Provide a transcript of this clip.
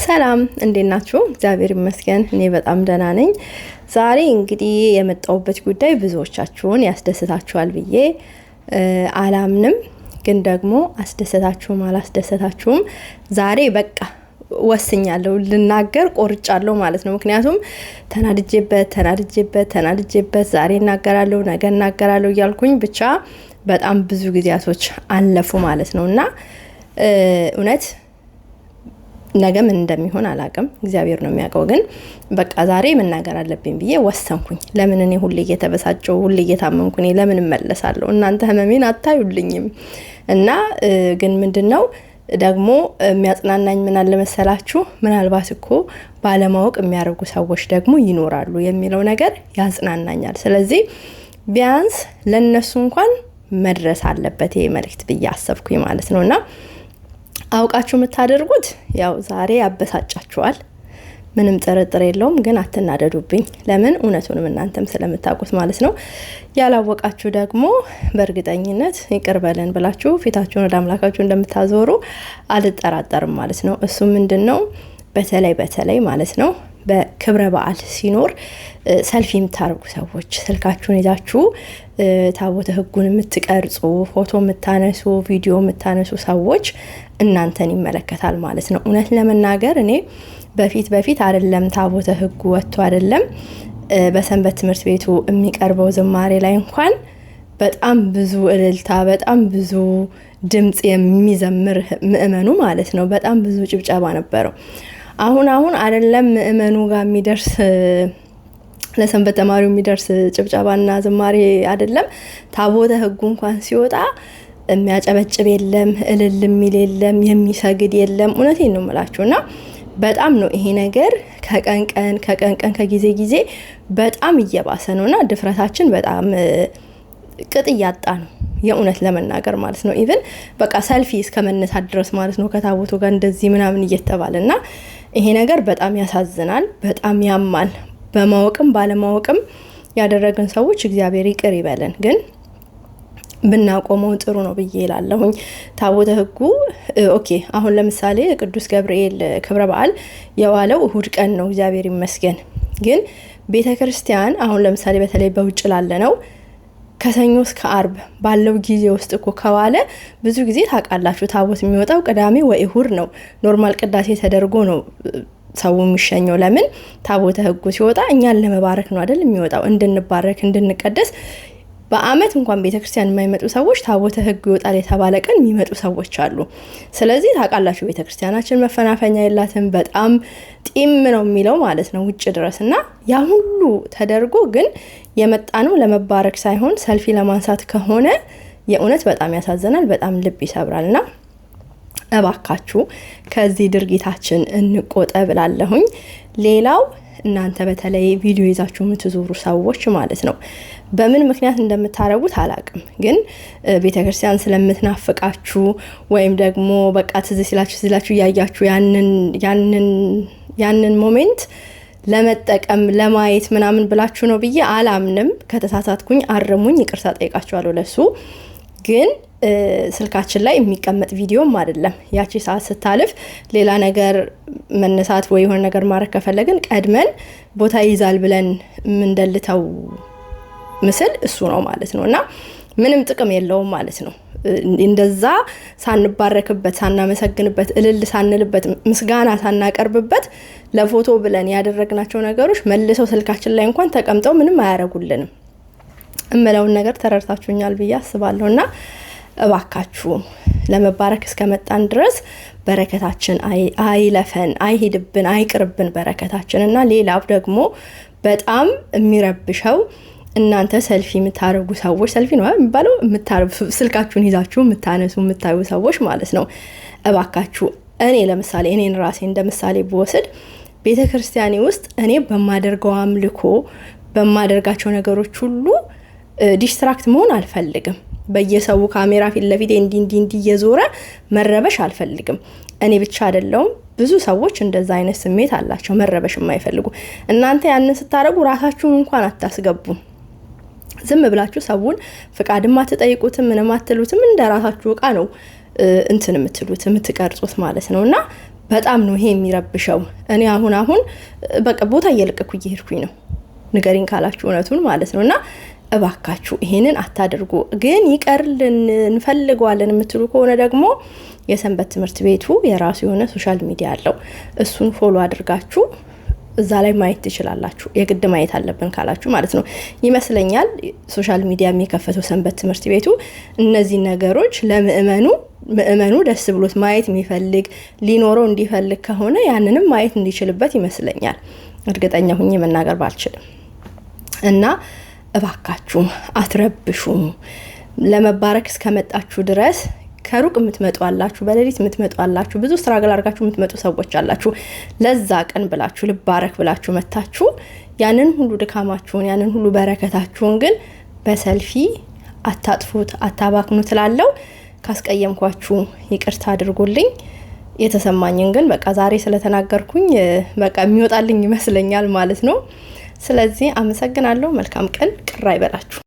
ሰላም እንዴት ናችሁ? እግዚአብሔር ይመስገን እኔ በጣም ደህና ነኝ። ዛሬ እንግዲህ የመጣሁበት ጉዳይ ብዙዎቻችሁን ያስደስታችኋል ብዬ አላምንም፣ ግን ደግሞ አስደሰታችሁም አላስደሰታችሁም ዛሬ በቃ ወስኛለሁ፣ ልናገር ቆርጫለሁ ማለት ነው። ምክንያቱም ተናድጄበት ተናድጄበት ተናድጄበት ዛሬ እናገራለሁ ነገ እናገራለሁ እያልኩኝ ብቻ በጣም ብዙ ጊዜያቶች አለፉ ማለት ነው። እና እውነት ነገ ምን እንደሚሆን አላቅም፣ እግዚአብሔር ነው የሚያውቀው። ግን በቃ ዛሬ መናገር አለብኝ ብዬ ወሰንኩኝ። ለምን እኔ ሁሌ እየተበሳጨው ሁሌ እየታመምኩ እኔ ለምን እመለሳለሁ? እናንተ ህመሜን አታዩልኝም። እና ግን ምንድን ነው ደግሞ የሚያጽናናኝ ምን አለ መሰላችሁ? ምናልባት እኮ ባለማወቅ የሚያደርጉ ሰዎች ደግሞ ይኖራሉ የሚለው ነገር ያጽናናኛል። ስለዚህ ቢያንስ ለነሱ እንኳን መድረስ አለበት ይሄ መልእክት ብዬ አሰብኩኝ ማለት ነው። እና አውቃችሁ የምታደርጉት ያው ዛሬ ያበሳጫችኋል፣ ምንም ጥርጥር የለውም። ግን አትናደዱብኝ። ለምን እውነቱንም እናንተም ስለምታውቁት ማለት ነው። ያላወቃችሁ ደግሞ በእርግጠኝነት ይቅር በለን ብላችሁ ፊታችሁን ወደ አምላካችሁ እንደምታዞሩ አልጠራጠርም ማለት ነው። እሱ ምንድን ነው? በተለይ በተለይ ማለት ነው በክብረ በዓል ሲኖር ሰልፊ የምታደርጉ ሰዎች፣ ስልካችሁን ይዛችሁ ታቦተ ሕጉን የምትቀርጹ፣ ፎቶ የምታነሱ፣ ቪዲዮ የምታነሱ ሰዎች እናንተን ይመለከታል ማለት ነው። እውነት ለመናገር እኔ በፊት በፊት አይደለም ታቦተ ሕጉ ወጥቶ አይደለም በሰንበት ትምህርት ቤቱ የሚቀርበው ዝማሬ ላይ እንኳን በጣም ብዙ እልልታ፣ በጣም ብዙ ድምፅ የሚዘምር ምእመኑ ማለት ነው። በጣም ብዙ ጭብጨባ ነበረው። አሁን አሁን አይደለም ምእመኑ ጋር የሚደርስ፣ ለሰንበት ተማሪው የሚደርስ ጭብጨባና ዝማሬ አይደለም፣ ታቦተ ሕጉ እንኳን ሲወጣ የሚያጨበጭብ የለም፣ እልል የሚል የለም፣ የሚሰግድ የለም። እውነቴን ነው የምላችሁ እና በጣም ነው ይሄ ነገር ከቀን ቀን ከቀን ቀን ከጊዜ ጊዜ በጣም እየባሰ ነው እና ድፍረታችን በጣም ቅጥ እያጣ ነው፣ የእውነት ለመናገር ማለት ነው። Even በቃ ሰልፊ እስከ መነሳት ድረስ ማለት ነው ከታቦቱ ጋር እንደዚህ ምናምን እየተባለ። እና ይሄ ነገር በጣም ያሳዝናል፣ በጣም ያማል። በማወቅም ባለማወቅም ያደረግን ሰዎች እግዚአብሔር ይቅር ይበለን፣ ግን ብናቆመው ጥሩ ነው ብዬ እላለሁኝ። ታቦተ ሕጉ okay፣ አሁን ለምሳሌ ቅዱስ ገብርኤል ክብረ በዓል የዋለው እሁድ ቀን ነው፣ እግዚአብሔር ይመስገን። ግን ቤተ ክርስቲያን አሁን ለምሳሌ በተለይ በውጭ ላለ ነው ከሰኞ እስከ አርብ ባለው ጊዜ ውስጥ እኮ ከዋለ ብዙ ጊዜ ታውቃላችሁ፣ ታቦት የሚወጣው ቅዳሜ ወይ እሁድ ነው። Normal ቅዳሴ ተደርጎ ነው ሰው የሚሸኘው። ለምን ታቦተ ሕጉ ሲወጣ እኛን ለመባረክ ነው አይደል የሚወጣው፣ እንድንባረክ እንድንቀደስ። በአመት እንኳን ቤተክርስቲያን የማይመጡ ሰዎች ታቦተ ሕጉ ይወጣል የተባለ ቀን የሚመጡ ሰዎች አሉ። ስለዚህ ታውቃላችሁ ቤተክርስቲያናችን መፈናፈኛ የላትም። በጣም ጢም ነው የሚለው ማለት ነው ውጭ ድረስ። እና ያ ሁሉ ተደርጎ ግን የመጣነው ለመባረክ ሳይሆን ሰልፊ ለማንሳት ከሆነ የእውነት በጣም ያሳዝናል፣ በጣም ልብ ይሰብራል። እና እባካችሁ ከዚህ ድርጊታችን እንቆጠብ እላለሁኝ። ሌላው እናንተ በተለይ ቪዲዮ ይዛችሁ የምትዞሩ ሰዎች ማለት ነው፣ በምን ምክንያት እንደምታደርጉት አላቅም፣ ግን ቤተክርስቲያን ስለምትናፍቃችሁ ወይም ደግሞ በቃ ትዝ ሲላችሁ ሲላችሁ እያያችሁ ያንን moment ለመጠቀም ለማየት ምናምን ብላችሁ ነው ብዬ አላምንም። ከተሳሳትኩኝ አርሙኝ፣ ይቅርታ ጠይቃችኋለሁ ለሱ። ግን ስልካችን ላይ የሚቀመጥ ቪዲዮም አይደለም። ያቺ ሰዓት ስታልፍ ሌላ ነገር መነሳት ወይ የሆነ ነገር ማድረግ ከፈለግን ቀድመን ቦታ ይይዛል ብለን የምንደልተው ምስል እሱ ነው ማለት ነው። እና ምንም ጥቅም የለውም ማለት ነው። እንደዛ ሳንባረክበት፣ ሳናመሰግንበት፣ እልል ሳንልበት፣ ምስጋና ሳናቀርብበት ለፎቶ ብለን ያደረግናቸው ነገሮች መልሰው ስልካችን ላይ እንኳን ተቀምጠው ምንም አያደርጉልንም። እምለውን ነገር ተረድታችሁኛል ብዬ አስባለሁ። እና እባካችሁ ለመባረክ እስከመጣን ድረስ በረከታችን አይለፈን፣ አይሄድብን፣ አይቅርብን በረከታችን። እና ሌላው ደግሞ በጣም የሚረብሸው እናንተ ሰልፊ የምታደርጉ ሰዎች፣ ሰልፊ ነው የሚባለው፣ ስልካችሁን ይዛችሁ የምታነሱ የምታዩ ሰዎች ማለት ነው። እባካችሁ እኔ ለምሳሌ እኔን ራሴ እንደ ምሳሌ ብወስድ ቤተ ክርስቲያኔ ውስጥ እኔ በማደርገው አምልኮ በማደርጋቸው ነገሮች ሁሉ distract መሆን አልፈልግም። በየሰው ካሜራ ፊት ለፊቴ እንዲ እንዲ እንዲ እየዞረ መረበሽ አልፈልግም። እኔ ብቻ አይደለውም፣ ብዙ ሰዎች እንደዛ አይነት ስሜት አላቸው፣ መረበሽ የማይፈልጉ። እናንተ ያንን ስታደርጉ ራሳችሁን እንኳን አታስገቡም። ዝም ብላችሁ ሰውን ፍቃድም አትጠይቁትም፣ ምንም አትሉትም። እንደ ራሳችሁ እቃ ነው እንትን የምትሉት የምትቀርጹት ማለት ነው። እና በጣም ነው ይሄ የሚረብሸው። እኔ አሁን አሁን በቃ ቦታ እየለቀኩ እየሄድኩኝ ነው፣ ንገሪን ካላችሁ እውነቱን ማለት ነው። እና እባካችሁ ይሄንን አታድርጉ። ግን ይቀርልን እንፈልገዋለን የምትሉ ከሆነ ደግሞ የሰንበት ትምህርት ቤቱ የራሱ የሆነ social media አለው። እሱን follow አድርጋችሁ እዛ ላይ ማየት ትችላላችሁ። የግድ ማየት አለብን ካላችሁ ማለት ነው። ይመስለኛል social media የሚከፈተው ሰንበት ትምህርት ቤቱ እነዚህ ነገሮች ለምእመኑ፣ ምእመኑ ደስ ብሎት ማየት የሚፈልግ ሊኖረው እንዲፈልግ ከሆነ ያንንም ማየት እንዲችልበት ይመስለኛል። እርግጠኛ ሁኜ መናገር ባልችልም። እና እባካችሁ አትረብሹ። ለመባረክ እስከመጣችሁ ድረስ ከሩቅ የምትመጡ አላችሁ፣ በሌሊት የምትመጡ አላችሁ፣ ብዙ struggle አድርጋችሁ የምትመጡ ሰዎች አላችሁ። ለዛ ቀን ብላችሁ ልባረክ ብላችሁ መታችሁ ያንን ሁሉ ድካማችሁን ያንን ሁሉ በረከታችሁን ግን በሰልፊ አታጥፉት፣ አታባክኑ ትላለው። ካስቀየምኳችሁ ይቅርታ አድርጉልኝ። የተሰማኝን ግን በቃ ዛሬ ስለተናገርኩኝ በቃ የሚወጣልኝ ይመስለኛል ማለት ነው። ስለዚህ አመሰግናለሁ። መልካም ቀን። ቅር አይበላችሁ።